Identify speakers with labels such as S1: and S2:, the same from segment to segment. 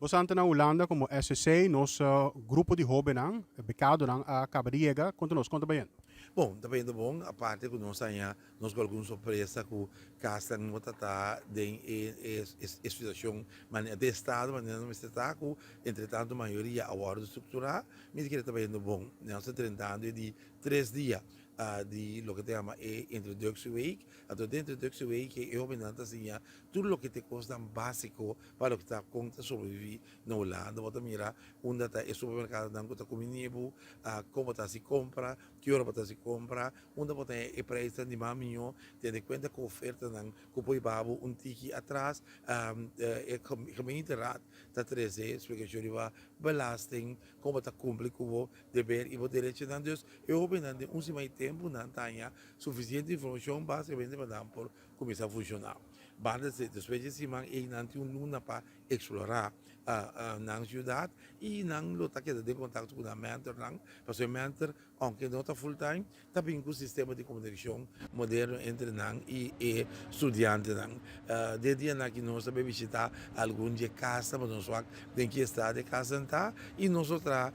S1: Boso ta na Hulanda komo SCC, nos grupo di hóbennan, bekadonan a kaba di yega. Konta nos, kon ta bayendo?
S2: Bon, ta bayendo bon, aparte ku nos haña nos ku algun sorpresa ku kasnan no ta ta den e e situashon manera den estado manera nan mester ta ku entretanto mayoria a wòrdu strukturá. Mi ta kere ta bayendo bon. Nos ta drentando e di tres dia di loke ta yama e introductieweek. Anto den introductieweek e hóbennan ta siña tur loke ta e kosnan básiko pa loke ta kon ta sobreviví na Hulanda. Bo ta mira unda ta e supermerkadonan ku ta kuminí bo, kon bo ta hasi kompra, ki ora bo ta hasi kompra, unda bo ta haña e preisnan di mas mihó, tene kuenta ku ofertanan ku por hiba bo un tiki atras. E gemeenteraad ta trese splikashon riba belasting, kon bo ta kumpli ku bo deber i bo derechonan. Dus e hóbennan den un siman di tempu nan ta haña sufisiente informashon básikamente pa nan por kuminsá funshoná. Banda di despues di e siman ei nan tin un luna pa eksplorá nan siudat i nan lo ta keda den kontakto ku nan mentornan, pasobra e mentor ounke no ta full time ta bin ku sistema di komunikashon moderno entre nan i e studiantenan. Den dianan aki nos ta bai bishitá algun di e kasnan pa nos wak den ki estado e kasnan ta i nos lo traha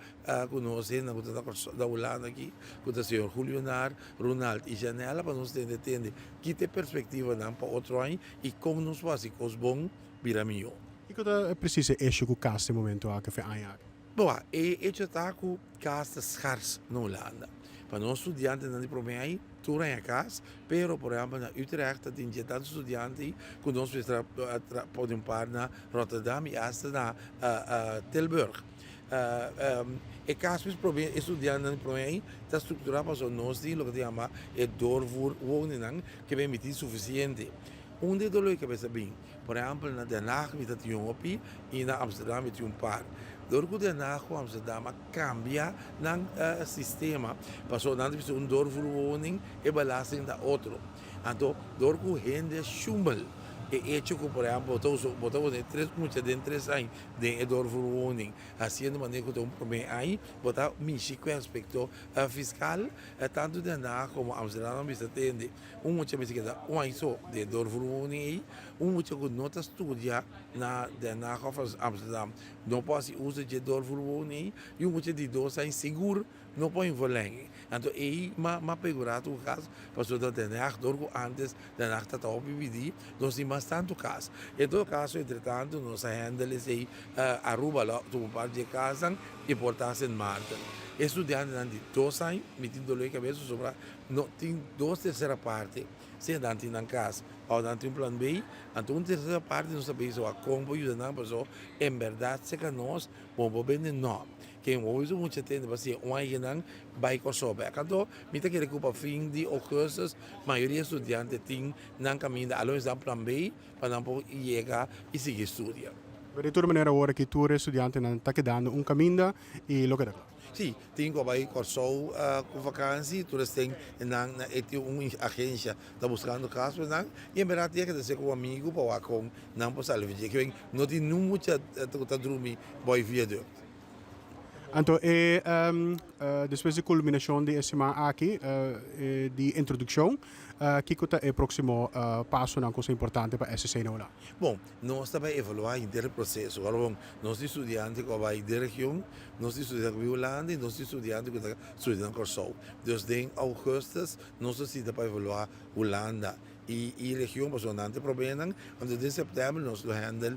S2: ku nos hendenan ku ta na Hulanda aki ku ta señor Julionar, Ronald i Janella pa nos tende tende Ki ta e perspektivanan pa otro aña i kon nos por hasi kos bon bira mihó?
S1: Kiko ta e presis e esho ku kas den momento aki of e aña aki?
S2: Boa, e echo ta ku kas ta skars na Hulanda. Pa nos studiantenan di promé aña tur haña kas, pero por ehèmpel na Utrecht ta tin dje tantu studiante ku nos mester a pone un par na Rotterdam i asta na Tilburg. E kas mes promé e studiantenan di promé aña ta strukturá pasobra nos tin loke ta yama e doorvoerwoningnan ke mi tin sufisiente. Un di e doló di kabes a bin, por ehèmpel na Den Haag mi ta tin un hopi i na Amsterdam mi tin un par. Dor ku Den Haag ku Amsterdam a kambia nan sistema pasobra nan ta bisa un doorvoerwoning e belasting ta otro. Anto dor ku hende shumbel e echo ku por ehèmpel bo ta usa bo ta pone tres mucha den tres aña Den e doorvoerwoning, hasiendo manera ku ta un promé aña, bo ta mishi ku e aspekto fiskal. Tantu Den Haag komo Amsterdam nan bisa tende, un mucha mester keda un aña so den e doorvoerwoning ei. Un mucha ku no ta studia na Den Haag òf Amsterdam no por hasi uso dje doorvoerwoning ei. I un mucha di dos aña sigur No por inverlenging. Anto ei ma ma pegurá tur kas, pasobra ta Den Haag, dor ku antes Den Haag ta ta hopi bidí, nos tin mas tantu kas. En todo kaso, entretantu nos a hèndel esei Aruba lo tuma parti di e kasnan i por ta Sint Maarten. E studiantenan di dos aña, mi tin doló di kabes pasobra no tin dos tersera parti sea nan tin nan kas òf nan tin un plan B, anto un tersera parti nos ta bisa wak kon por yuda nan pasobra en bèrdat serka nos bo por bende nò. Ken hopi su mucha tende pa siña un aña bai Kòrsou bèk. Anto mi ta kere ku pa fin di ougùstus mayoria studiante tin nan kaminda alo nan plan B pa nan por yega i sigui studia.
S1: Pero di tur manera awor aki tur e studiantenan ta kedando un kaminda i lo keda kla.
S2: Sí, tin ku a bai Kòrsou ku vakansi, tur esten nan e tin un agensia ta buskando kas pa nan i en bèrdat tin a keda ser ku un amigu pa wak kon nan por sali for dje. Ke no tin niun mucha ku ta drumi bòi viaduct.
S1: Anto e despues di kulminashon di e siman aki di introdukshon, kiko ta e próksimo pasonan ku sa importante pa SC na Hulanda?
S2: Bon, nos ta bai evaluá henter e proseso. Ora bon, nos tin studiante ku a bai den region, nos tin studiante ku a bai Hulanda i nos tin studiante ku ta studia na Kòrsou. Dus den ougùstus nos ta sinta pa evaluá Hulanda i i region pasobra nan ta e probenan, anto den sèptèmber nos lo hèndel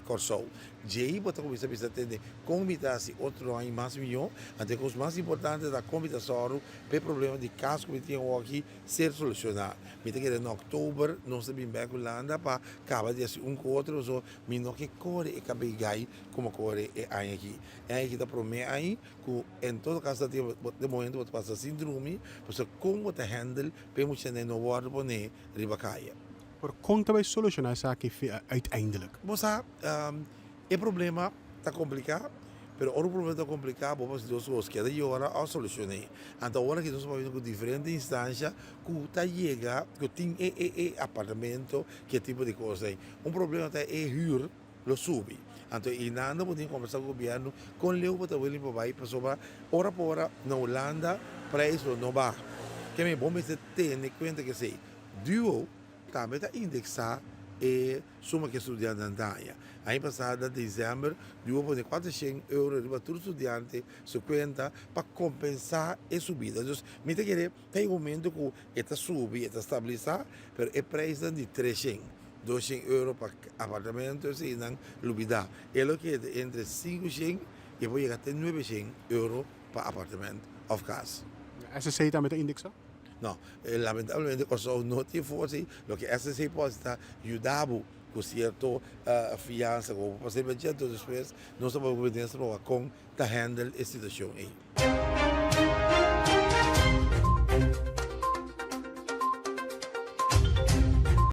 S2: Kòrsou. Djei bo ta kuminsá bisa tende kon mi ta hasi otro aña mas mihó, anto e kos mas importante ta kon mi ta sòru pa e problema di kas ku mi tin awoki ser solushoná. Mi ta kere na òktober nos ta bin bèk Hulanda pa kaba di hasi un ku otro pasobra mi no ke kore e kabei gai komo a kore e aña aki. E aña aki ta promé aña ku en todo kaso ta tin den momento bo ta pasa sin drumi pasobra kon bo ta hèndel pa e muchanan no wòrdu poné riba kaya.
S1: Pero kon ta bai solushoná esaki uiteindelijk?
S2: Bo sa, e problema ta kompliká, pero ora un problema ta kompliká bo por hasi dos kos, keda yora òf solushon'é. Anto awor aki nos ta papia ku diferente instansha ku ta yega, ku tin e e e apartamento, ke tipo di kos ei. Un problema ta e hür lo subi. Anto einan bo tin kombersá ku gobièrnu kon leu bo ta willing pa bai pasobra ora pa ora na Hulanda preis lo no baha. Keme bo mester tene kuenta ku esei. Duo tambe ta indeksá E suma ku e studiantenan ta haña. Aña pasá na desèmber di a pone 400 euro riba tur studiante su kuenta pa kompensá e subida. Dus mi ta kere ta e momento ku e ta subi, e ta stabilisá, pero e preisnan di 300, 200 euro pa apartamento eseinan lubidá. E lo keda entre 500 i por yega te 900 euro pa apartamento òf kas.
S1: SSC tambe ta indeksá?
S2: No, lamentablemente Kòrsou no tin forsa. Loke SSC por ta yuda ku sierto fiansa ku pa ser anto despues nos ta minister kon ta handle e situashon ei.